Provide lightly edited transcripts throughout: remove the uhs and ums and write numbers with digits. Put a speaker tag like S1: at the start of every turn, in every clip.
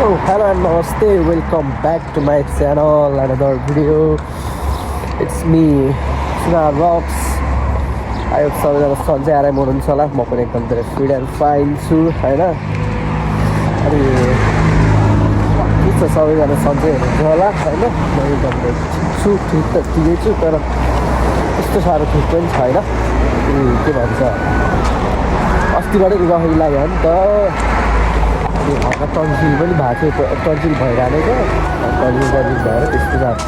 S1: Hello and namaste, welcome back to my channel, another video. It's me, Sunar Rocks. I hope सबैजना सन्चै आराम हुनुहुन्छ होला। म पनि एकदम धेरै फिट एन्ड फाइन छु हैन। अनि के छ सबैजना सन्चै हुनुहुन्छ होला हैन। म एकदम ठिक छु, ठिक त ठिकै छु तर त्यस्तो साह्रो ठिक पनि छैन। के भन्छ अस्तिबाटै गफै लाग्यो नि त। हल्का टन्सिल पनि भएको थियो, टन्सिल भइरहेको छ, टन्सिल भएर त्यस्तो साह्रो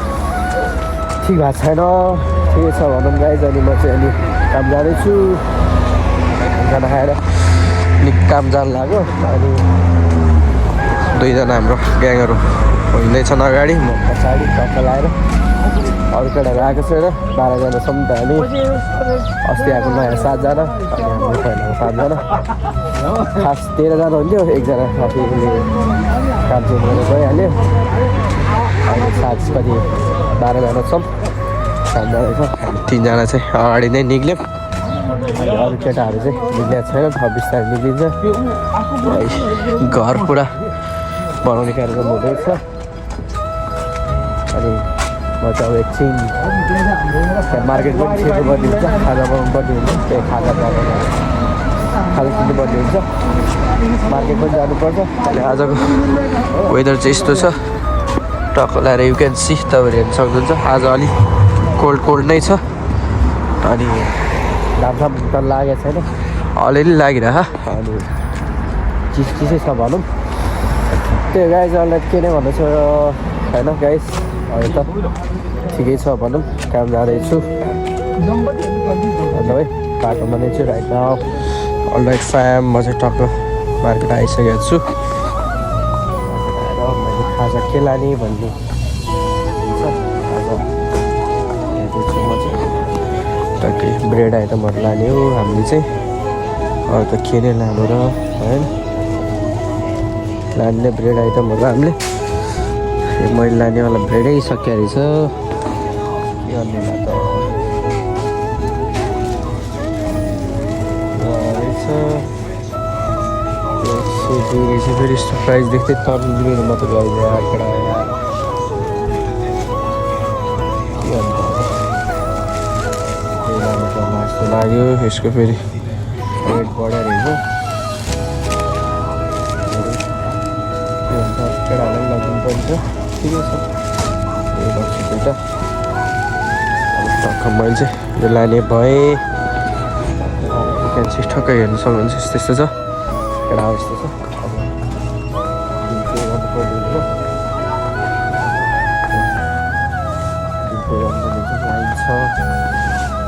S1: ठिक भएको छैन। ठिकै छ भनौँ गाइज। अनि म चाहिँ अलि काम जाँदैछु, खाना खाएर अलिक काम जानु लाग्यो। अनि दुईजना हाम्रो ग्याङहरू हिँड्दैछन् अगाडि, म पछाडि टक्क लगाएर। अरू केटाहरू आएको छैन, 12जना छौँ त हामी। अस्ति आएको नयाँ 7जना, अनि हाम्रो पहिलाको 5जना, खास 13जना हुन्थ्यो। एकजना साथीले काम चेन्ज गरेर गइहाल्यो। अहिले साथ कति 12जना छौँ, काम जाँदैछ। 3जना चाहिँ अगाडि नै निक्ल्यो, अनि अरू केटाहरू चाहिँ निक्लिएको छैन, 26 तारिक निक्लिन्छ। घर पुरा बनाउने कार्यक्रम हुँदैछ। अनि म चाहिँ अब एकछिन मार्केट पनि छिटो बन्दी हुन्छ, खाजा बनाउनु पर्ने हुन्छ, त्यही खाजा किन्नु पर्ने हुन्छ, मार्केट पनि जानुपर्छ। अनि आजको वेदर चाहिँ यस्तो छ, टक्क लगाएर यु क्यान सी, तपाईँहरू हेर्न सक्नुहुन्छ। आज अलिक कोल्ड नै छ, अनि घामसाम त लागेको छैन, अलिअलि लागिरह। अनि चिसै छ भनौँ। त्यो गाइज अनलाइन के नै भन्दैछ होइन गाइज। अहिले त ठिकै छ भनौँ, काम जाँदैछु। अन्त है बाटोमा नै छु राइट नाउ। अलराइट फ्याम, म चाहिँ टक्क मार्केट आइसकेको छु। मैले खाजा के लाने भन्ने हुन्छ। खाजा हेर्दैछु म चाहिँ टक्कै ब्रेड आइटमहरू लाने हो हामीले चाहिँ। अरू त के नै लानु र होइन, लाने ब्रेड आइटमहरू हामीले। मैले लानेवाला ब्रेडै सकिया रहेछ, के गर्ने त रहेछ। रहेछ फेरि यस्तो प्राइस देख्दै तर्नु म त गइदिएँ आँकडा यार, के गर्नु त त्यही लानु पर्ने जस्तो लाग्यो। यसको फेरि रेट बढेर रहेछ, के भन्छ केटाहरूलाई पनि लगिदिनु पर्छ। ठिकै छ, यही लग्छु दुइटा। अनि टक्क मैले चाहिँ यो लाने भएँ। क्यान्सी ठक्कै हेर्नु सक्नुहुन्छ, यस्तो छ केटा, यस्तो छ।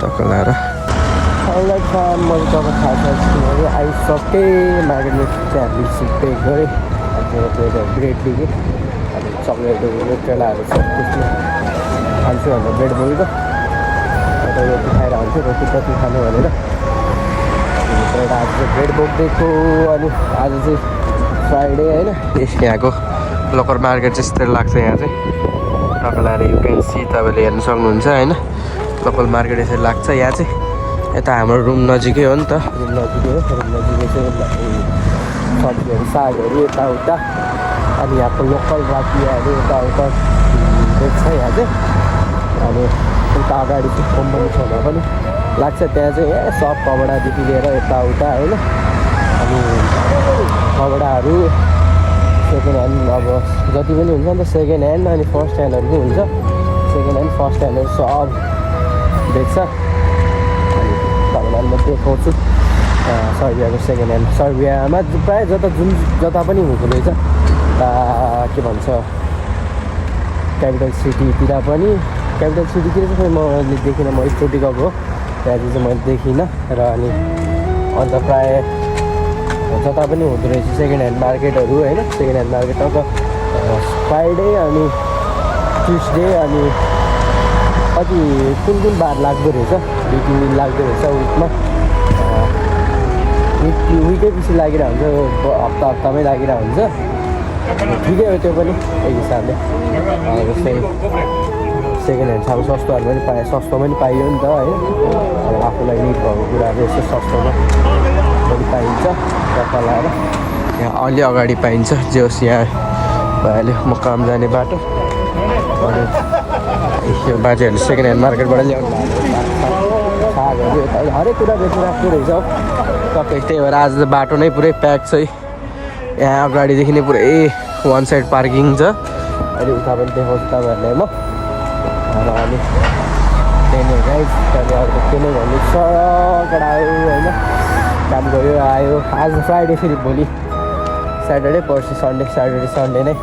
S1: टक्क लगाएर अलराइट फ्याम, मैले टक्क खाजा आइसकेँ। मार्केटमा चाहिँ हामीले सिधै गऱ्यो, ब्रेड लिएँ। अनि चक्लेटहरू केलाहरू छ, त्यसमा खान्छु भनेर ब्रेड बोकेको। अन्त रोटी खाएर आउँछु, रोटी कति खानु भनेर ब्रेड। आज चाहिँ ब्रेड बोकिदिएको। अनि आज चाहिँ फ्राइडे होइन, यहाँको लोकल मार्केट चाहिँ यस्तै लाग्छ। यहाँ चाहिँ टक्क लगाएर यु क्यान सी, तपाईँले हेर्नु सक्नुहुन्छ होइन। लोकल मार्केट यसरी लाग्छ यहाँ चाहिँ। यता हाम्रो रुम नजिकै हो नि त, रुम नजिकै हो। रुम नजिकै चाहिँ सब्जीहरू सागहरू यताउता, अनि यहाँको लोकल राखियाहरू यताउता देख्छ यहाँ चाहिँ। अनि उता अगाडि चाहिँ कम्पनी छेउमा पनि लाग्छ, त्यहाँ चाहिँ सब कपडादेखि लिएर यताउता होइन। अनि कपडाहरू सेकेन्ड ह्यान्ड, अब जति पनि हुन्छ नि त सेकेन्ड ह्यान्ड, अनि फर्स्ट ह्यान्डहरू पनि हुन्छ। सेकेन्ड ह्यान्ड फर्स्ट ह्यान्डहरू सब देख्छ। अनि तपाईँलाई म देखाउँछु सर्बियाको सेकेन्ड ह्यान्ड। सर्बियामा प्रायः जता पनि हुँदो रहेछ। के भन्छ क्यापिटल सिटीतिर पनि, क्यापिटल सिटीतिर चाहिँ मैले देखिनँ, म एकचोटि गएको हो, त्यहाँ चाहिँ मैले देखिनँ। र अनि अन्त प्रायः जता पनि हुँदो रहेछ सेकेन्ड ह्यान्ड मार्केटहरू होइन। सेकेन्ड ह्यान्ड मार्केट टक्क फ्राइडे अनि ट्युसडे अनि कति कुन बार लाग्दो रहेछ, 2-3 दिन लाग्दो रहेछ विकमा। विकै पछि लागिरहेको हुन्छ, हप्तामै लागिरहेको हुन्छ। ठिकै हो त्यो पनि एक हिसाबले। जस्तै सेकेन्ड ह्यान्ड अब सस्तोहरू पनि सस्तो पनि पाइयो नि त होइन। अब आफूलाई निड भएको कुराहरू यस्तो सस्तोमा पनि पाइन्छ। टक्क लगाएर यहाँ अलि अगाडि पाइन्छ, जे होस् यहाँ भइहाल्यो म काम जाने बाटो अनि यो बाजेहरूले सेकेन्ड ह्यान्ड मार्केटबाट ल्याउनु सागहरू यता हरेक कुरा बेचिराख्दो रहेछ हौ टक्कै त्यही भएर आज त बाटो नै पुरै प्याक छ है यहाँ अगाडिदेखि नै पुरै वान साइड पार्किङ छ अहिले उता पनि देखाउँछु तपाईँहरूलाई म अनि त्यही नै गाइस त्यहाँदेखि अर्को के नै भन्नु सडकबाट आयो होइन काम गयो आयो आज फ्राइडे फेरि भोलि स्याटरडे पर्सि सन्डे स्याटरडे सन्डे नै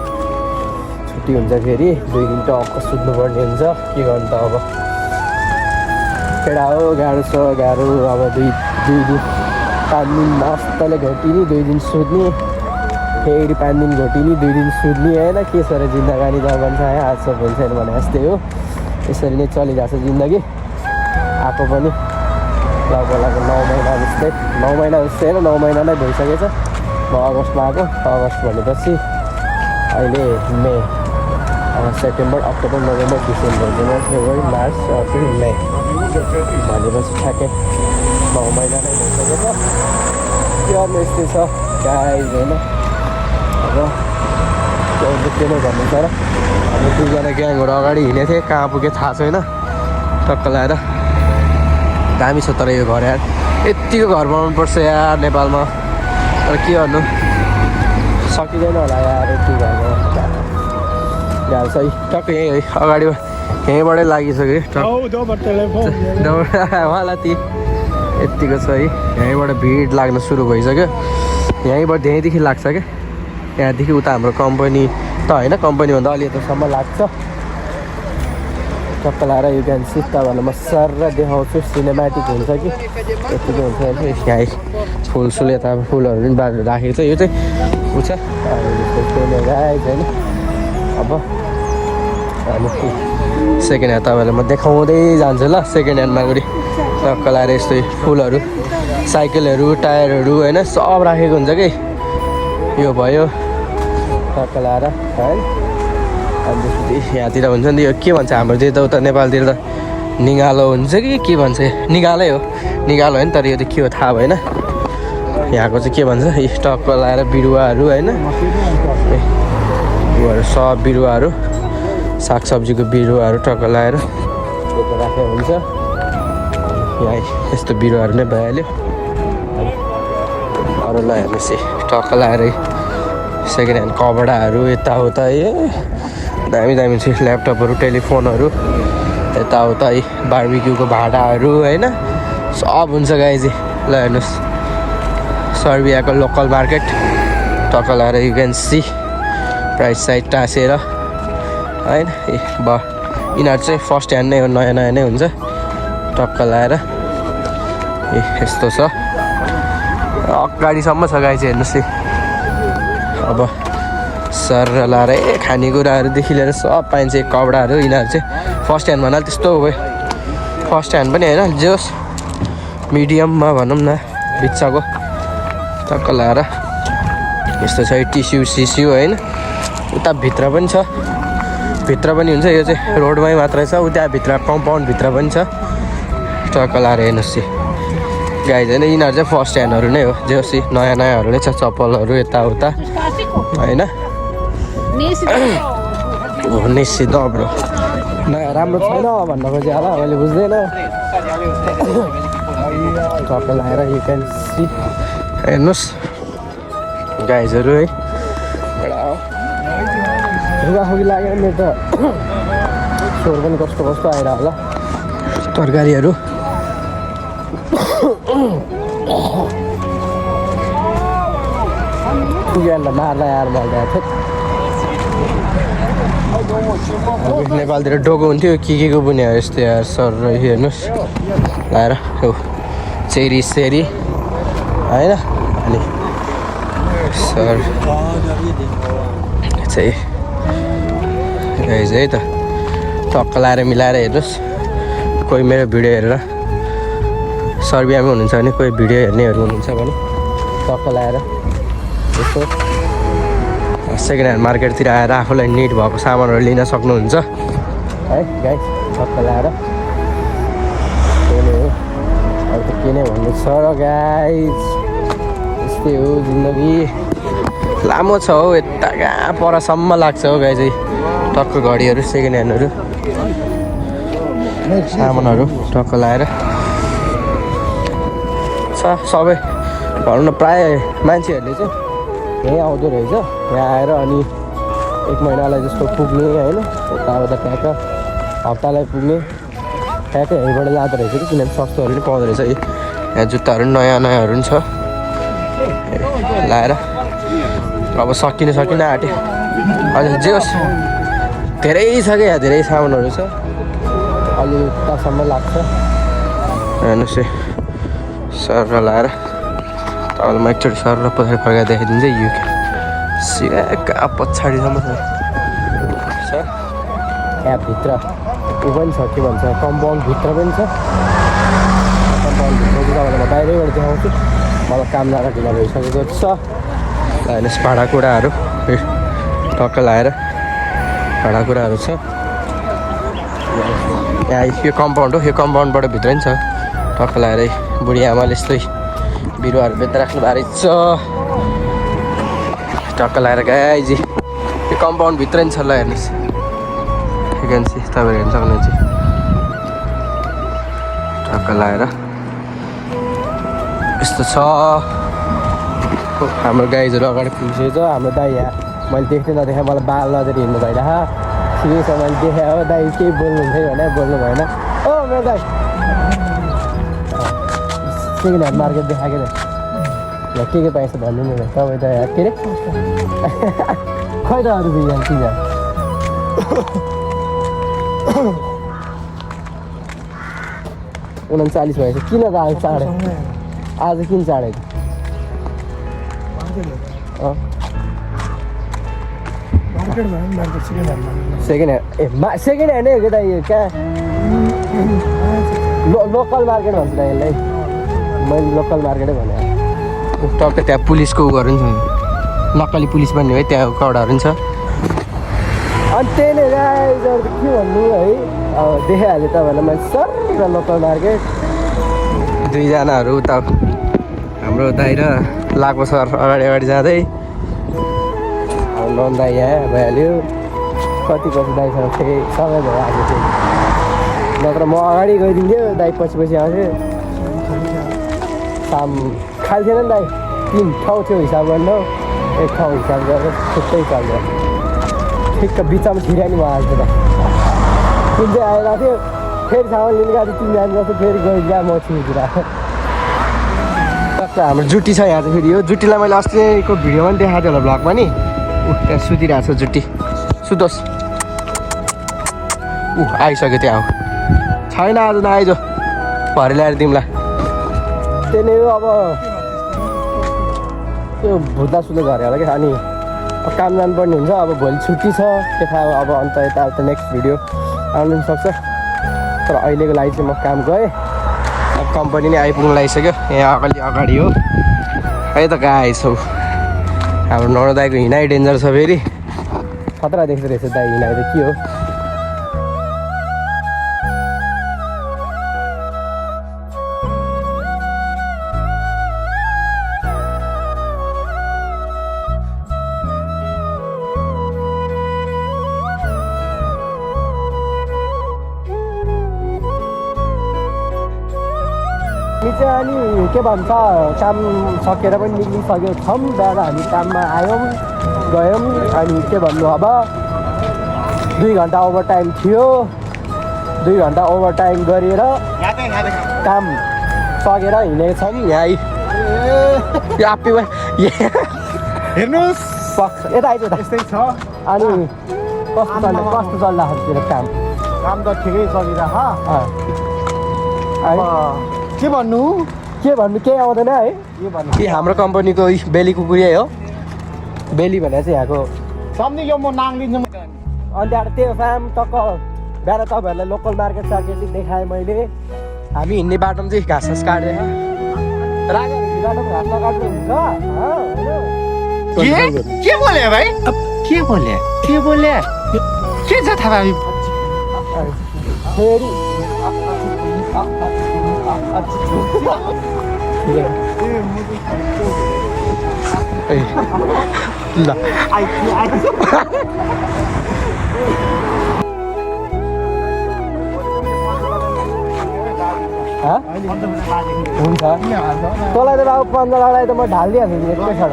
S1: छुट्टी हुन्छ फेरि 2 दिन त अक्क सुत्नुपर्ने हुन्छ के गर्नु त अब केटा हो गाह्रो छ गाह्रो अब दुई दिन 5 दिन मस्तले घटिने 2 दिन सुत्ने फेरि 5 दिन घटिने 2 दिन सुत्ने होइन के छ र जिन्दगानी त भन्छ आज छ भोलि छैन भने जस्तै हो यसरी नै चलिरहेको छ जिन्दगी आएको पनि लगभग 9 महिना जस्तै 9 महिना जस्तै होइन 9 महिना नै भइसकेछ म अगस्तमा आएको अगस्त भनेपछि अहिले मे सेप्टेम्बर अक्टोबर नोभेम्बर डिसेम्बर जनवरी फेब्रुअरी मार्च अप्रिल मे भनेपछि ठ्याक्कै 9 महिना नै भइसकेछ के यस्तै छ गाइज होइन अब के नै भन्नु छ र अब 2जना ग्याङहरू अगाडि हिँडेको थिएँ कहाँ पुगेँ थाहा छैन टक्क लगाएर दामी छ तर यो घर यार यत्तिको घर बनाउनु पर्छ यार नेपालमा तर के गर्नु सकिँदैन होला यार यति घरमा गाह्रो छ है टक्क यहीँ है अगाडि यहीँबाटै लागिसक्यो उहाँलाई ती यत्तिको छ है यहीँबाट भिड लाग्न सुरु भइसक्यो यहीँबाट यहीँदेखि लाग्छ क्या यहाँदेखि उता हाम्रो कम्पनी त होइन कम्पनीभन्दा अलि यतासम्म लाग्छ टक्क लगाएर यु क्यान सी तपाईँहरूलाई म सर देखाउँछु सिनेमेटिक हुन्छ कि यतिकै हुन्छ यहाँ फुलसुल यता फुलहरू पनि बाटो राखेको छ यो चाहिँ उ छ गाइज होइन अब हामी सेकेन्ड ह्यान्ड तपाईँहरूलाई म देखाउँदै जान्छु ल सेकेन्ड ह्यान्डमा गरी टक्क लगाएर यस्तै फुलहरू साइकलहरू टायरहरू होइन सब राखेको हुन्छ कि यो भयो टक्क लगाएर है अनि त्यसपछि यहाँतिर हुन्छ नि यो के भन्छ हाम्रोतिर त उता नेपालतिर त निगालो हुन्छ कि के भन्छ निगालै हो निगालो होइन तर यो त के हो थाहा भएन यहाँको चाहिँ के भन्छ टक्क लगाएर बिरुवाहरू होइन योहरू सब बिरुवाहरू सागसब्जीको बिरुवाहरू टक्क लगाएर राखेको हुन्छ यहाँ यस्तो बिरुवाहरू नै भइहाल्यो अरूलाई हेर्नुहोस् टक्क लगाएर सेकेन्ड ह्यान्ड कपडाहरू यताउता दामी दामी छ ल्यापटपहरू टेलिफोनहरू यताउता बार्बिक्यूको भाँडाहरू होइन सब हुन्छ गाइज ल हेर्नुहोस् सर्बियाको लोकल मार्केट टक्क लगाएर you can see price side टाँसेर होइन यिनीहरू चाहिँ फर्स्ट ह्यान्ड नै हो नयाँ नयाँ नै हुन्छ टक्क लगाएर यस्तो छ अगाडिसम्म छ गाई चाहिँ हेर्नुहोस् अब सर लाएर खानेकुराहरूदेखि लिएर सब पाइन्छ कपडाहरू यिनीहरू चाहिँ फर्स्ट ह्यान्ड भन्नाले त्यस्तो हो फर्स्ट ह्यान्ड पनि होइन जोस् मिडियममा भनौँ न बिच्चाको टक्क लगाएर यस्तो छ टिस्यु सिस्यु होइन उता भित्र पनि छ भित्र पनि हुन्छ यो चाहिँ रोडमै मात्रै छ उता भित्र कम्पाउन्डभित्र पनि छ टक्क लगाएर हेर्नुहोस् गाई होइन यिनीहरू चाहिँ फर्स्ट ह्यान्डहरू नै हो जोसी नयाँ नयाँहरू नै छ चप्पलहरू यताउता होइन निश्चित ब्रो नयाँ राम्रो छैन भन्न खोजेँ होला मैले बुझ्दैन टक्क लगाएर यु क्यान सी हेर्नुहोस् गाइजहरू है रुगाखुगी लागेर मेरो त स्वर पनि कस्तो कस्तो आएर होला तरकारीहरू पुगेर मार्दा यार मैले नेपालतिर डोको हुन्थ्यो के को पनि यस्तो यार सर हेर्नुहोस् लाएर हो चेरी सेरी होइन अनि सर चाहिँ है त टक्क लाएर मिलाएर हेर्नुहोस् कोही मेरो भिडियो हेरेर सर्बियामै हुनुहुन्छ भने कोही भिडियो हेर्नेहरू हुनुहुन्छ भने टक्क लाएर यसो सेकेन्ड ह्यान्ड मार्केटतिर आएर आफूलाई निड भएको सामानहरू लिन सक्नुहुन्छ है गाइस टक्क लाएर त्यही हो अब त के नै भन्नु छ र गाइस यस्तै हो जिन्दगी लामो छ हौ यता कहाँ परसम्म लाग्छ हौ गाई चाहिँ टक्क घडीहरू सेकेन्ड ह्यान्डहरू सामानहरू टक्क लाएर सबै भनौँ न प्राय मान्छेहरूले चाहिँ यहीँ आउँदो रहेछ यहाँ आएर अनि 1 महिनालाई जस्तो पुग्ने होइन यताउता ट्याक्क हप्तालाई पुग्ने ट्याक्क यहीँबाट लाँदो रहेछ कि किनभने सस्तोहरू पनि पाउँदो रहेछ यहाँ जुत्ताहरू पनि नयाँ नयाँहरू पनि छ लाएर अब सकिन आँट्यो अहिले जे होस् धेरै छ क्या यहाँ धेरै सामानहरू छ अलि उतासम्म लाग्छ हेर्नुहोस् है सर लाएर तपाईँलाई म एकचोटि सर पछाडि फर्काएर देखाइदिन्छ यो सिधा कहाँ पछाडिसम्म छ सर त्यहाँभित्र ऊ पनि छ के भन्छ कम्पाउन्डभित्र पनि छ कम्पाउन्डभित्र चाहिँ तपाईँलाई म बाहिरैबाट देखाउँछु मलाई काम लाएर ढिला भइसकेको छ हेर्नुहोस् भाँडाकुँडाहरू टक्क लाएर भाँडाकुँडाहरू छ यहाँ यो कम्पाउन्ड हो यो कम्पाउन्डबाट भित्र नि छ टक्क लाएर बुढी आमाले यस्तै बिरुवाहरू बेच्दा राख्नु भएको रहेछ टक्क लाएर गाइजी यो कम्पाउन्डभित्र नि छ ल हेर्नुहोस् भ्याकेन्सी तपाईँहरू हेर्न सक्नुहुन्छ टक्क लाएर यस्तो छ हाम्रो गाइजहरू अगाडि पुगिसकेको छ हाम्रो दाइ यहाँ मैले देख्दै नदेखाएँ मलाई बाल नजर हिँड्नु भइरह ठिकै छ मैले देखाएँ हो दाइ केही बोल्नुहुन्थ्यो भने बोल्नु भएन ओ मेरो दाइ सेकेन्ड ह्यान्ड मार्केट देखाएको यहाँ के पाएछ भन्नु नि तपाईँ त यहाँ के अरे खै त अरू बिहान किन 39 भएछ किन त आज चाँडै आज किन चाँडै सेकेन्ड ह्यान्ड हो कि दाइ क्या लोकल मार्केट भन्छु त यसलाई मैले लोकल मार्केटै भने टक्क त्यहाँ पुलिसको उयोहरू पनि छ नक्कली पुलिस भन्ने है त्यहाँ कडाहरू पनि छ अनि त्यही नै के भन्नु है अब देखाइहालेँ तपाईँहरूलाई मैले सर लोकल मार्केट दुईजनाहरू उता हाम्रो दाइ र लाग्बो सर अगाडि जाँदै अब नन दाइ यहाँ भइहाल्यो कति दाइसँग फेरि सँगै भयो आज चाहिँ नत्र म अगाडि गइदिन्थ्यो दाइ पछि आउँथ्यो शाम खाल्थेन नि दाइ 3 ठाउँ थियो हिसाब गर्नु 1 ठाउँ हिसाब गरेर छुट्टै चल्छ ठिक्क बिचमा छिर्या नि म आज त कुन चाहिँ आइरहेको थियो फेरि सामान लिनु गएको थियो 3 जना जस्तो फेरि गइदिया म छिर्तिर हाम्रो जुटी छ यहाँ चाहिँ फेरि यो जुटीलाई मैले अस्तिको भिडियोमा पनि देखाएको थिएँ होला भ्लगमा नि त्यहाँ सुतिरहेको छ जुटी सुतोस् आइसक्यो त्यहाँ छैन आज नआइज भरे ल्याएर दिउँला त्यही नै हो अब त्यो भुत्दा सुत्दै घर होला क्या अनि काम जानुपर्ने हुन्छ अब भोलि छुट्टी छ त्यता अब अन्त यता नेक्स्ट भिडियो आउनु पनि सक्छ तर अहिलेको लागि चाहिँ म काम गएँ अब कम्पनी नै आइपुग्नु लागिसक्यो यहाँ अगाडि हो है त गाई छौ हाम्रो नौरो दाइको हिँडाइ डेन्जर छ फेरि खतरा देख्दो रहेछ दाइ हिँडाइ त के हो अनि के भन्छ काम सकेर पनि निक्लिसक्यो छौँ बिहान हामी काममा आयौँ गयौँ अनि के भन्नु अब 2 घन्टा ओभर टाइम थियो 2 घन्टा ओभर टाइम गरेर काम सकेर हिँडेको छौँ यहाँ हेर्नुहोस् यता आइज यस्तै छ अनि कस्तो चल्दाखेरि काम त ठिकै चलिरह के भन्नु केही आउँदैन है के हाम्रो कम्पनीको बेली कुकुरिया हो बेली भनेर चाहिँ यहाँको सम्झियो म नाम लिन्छु अनि त्यहाँबाट त्यो फार्म टक्क बिहान तपाईँहरूलाई लोकल मार्केट सार्केट देखाएँ मैले हामी हिँड्ने बाटोमा चाहिँ घाँस काटेर राजाको बाटोमा घाँस नकाट्नु हुन्छ के बोले भाइ के बोले के छ थाहा फेरि ए ल हुन्छ तँलाई त अब 15 लडाइ त म ढालिदिइहाल्छु नि एकैछाड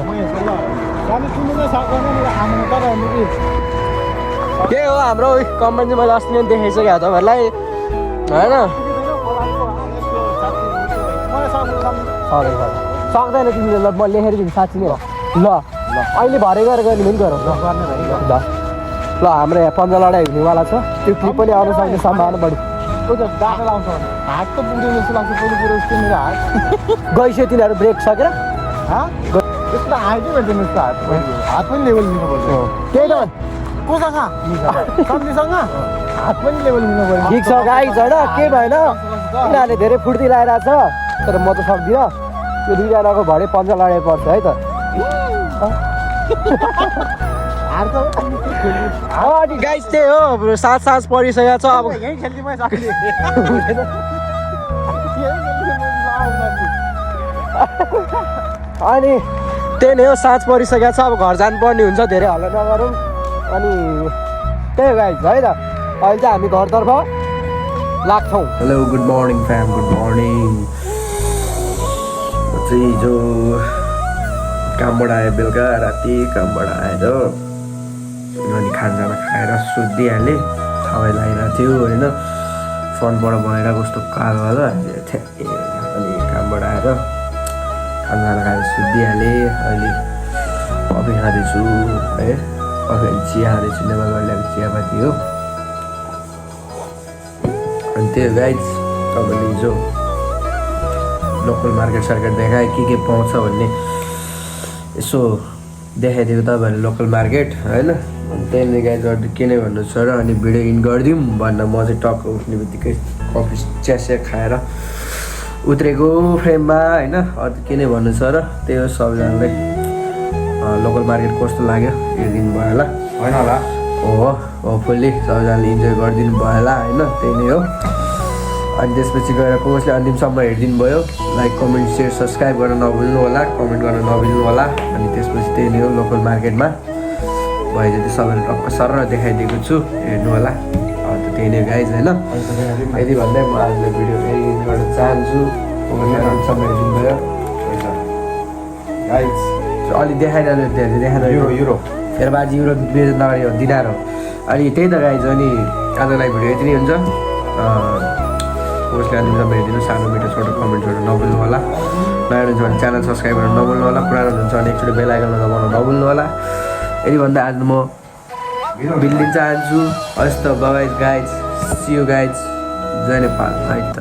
S1: के हो हाम्रो कमेन्ट चाहिँ मैले अस्ति नै देखाइसकेँ तपाईँहरूलाई होइन सक्दैन तिमीले ल म लेखेर दिन्छु साँच्ची नै ल अहिले भरे गरेर गर्ने पनि गरौँ ल ल हाम्रो यहाँ 15 लडाइ हुनेवाला छ त्यो क्लिप पनि आउन सक्ने सम्भावना बढी
S2: डाटा लाउँछ हात त पुग्दैन जस्तो लाग्छ पुरो पुरो यस्तो मेरो हात
S1: गइसक्यो तिनीहरू ब्रेक सकेर
S2: त्यस्तो हाइटै भेट्दैन यस्तो हात पनि लेभल दिनुपर्छ
S1: त्यही त
S2: कोसँग सम्झीसँग हात पनि लेभल दिनु पर्यो
S1: ठिक छ गाइस होइन के भएन यिनीहरूले धेरै फुर्ती लगाइरहेछ तर म त सक्दिनँ त्यो दुईजनाको भरे 15 लडाइ पर्छ है त अनि गाइस त्यही हो साँझ परिसकेको छ अब
S2: यही खेल्दिमै सक्ने
S1: अनि त्यही नै हो साँझ परिसकेको छ अब घर जानुपर्ने हुन्छ धेरै हल्ला नगरौँ अनि त्यही हो गाइस है त अहिले चाहिँ हामी घरतर्फ लाग्छौँ hello good morning fam good morning चाहिँ जो कामबाट आयो बेलुका राति कामबाट आएर अनि खानजाना खाएर सुत्दिहालेँ हावा लागिरहेको थियो होइन फोनबाट भएर कस्तो कालो होला अनि कामबाट आएर खानजाना खाएर सुत्दिहालेँ अहिले कफी खाँदैछु है कफी चिया खाँदैछु नेपालबाट ल्याएको चियापाती हो अनि त्यो गाइज तपाईँले हिजो लोकल मार्केट सर्केट देखाएँ के पाउँछ भन्ने यसो देखाइदिएको तपाईँहरूले लोकल मार्केट होइन अनि त्यही गाइज के नै भन्नु छ र अनि भिडियो इन गरिदिउँ भनेर म चाहिँ टक्क उठ्ने बित्तिकै कफी चिया खाएर उत्रेको फ्रेममा होइन अरू के नै भन्नु छ र त्यही हो सबैजनालाई लोकल मार्केट कस्तो लाग्यो हेरिदिनु भयो होला
S2: होइन होला
S1: हो होपफुल्ली सबैजनाले इन्जोय गरिदिनु भयो होला होइन त्यही नै हो अनि त्यसपछि गएर कसले अन्तिमसम्म हेरिदिनु भयो लाइक कमेन्ट सेयर सब्सक्राइब गर्न नभुल्नु होला कमेन्ट गर्न नभुल्नु होला अनि त्यसपछि त्यही नै हो लोकल मार्केटमा भए जति सबैले टक्क सर देखाइदिएको छु हेर्नु होला अन्त त्यही नै गाइज होइन यदि भन्दै म आजले भिडियो फेरि गर्न चाहन्छु अन्तिमसम्म हेरिदिनु भयो
S2: गाइज
S1: अलिक देखाइरहनु
S2: युरो
S1: मेरो बाजी युरो बेच्न नगरी हो दिनार हो अनि त्यही त गाइज अनि आजलाई भिडियो यति नै हुन्छ कसले अन्तिमसम्म हेरिदिनु सानो मिठो छोटो कमेन्ट छोटो नभुल्नु होला नयाँ हुनुहुन्छ भने च्यानल सब्सक्राइब गर्न नभुल्नु होला पुरानो हुनुहुन्छ भने एकचोटि बेल आइकन दबाउन नभुल्नु होला यदि भन्दा आज म बिल्डिङ चाहन्छु हस् त bye guys see you guys जय नेपाल है त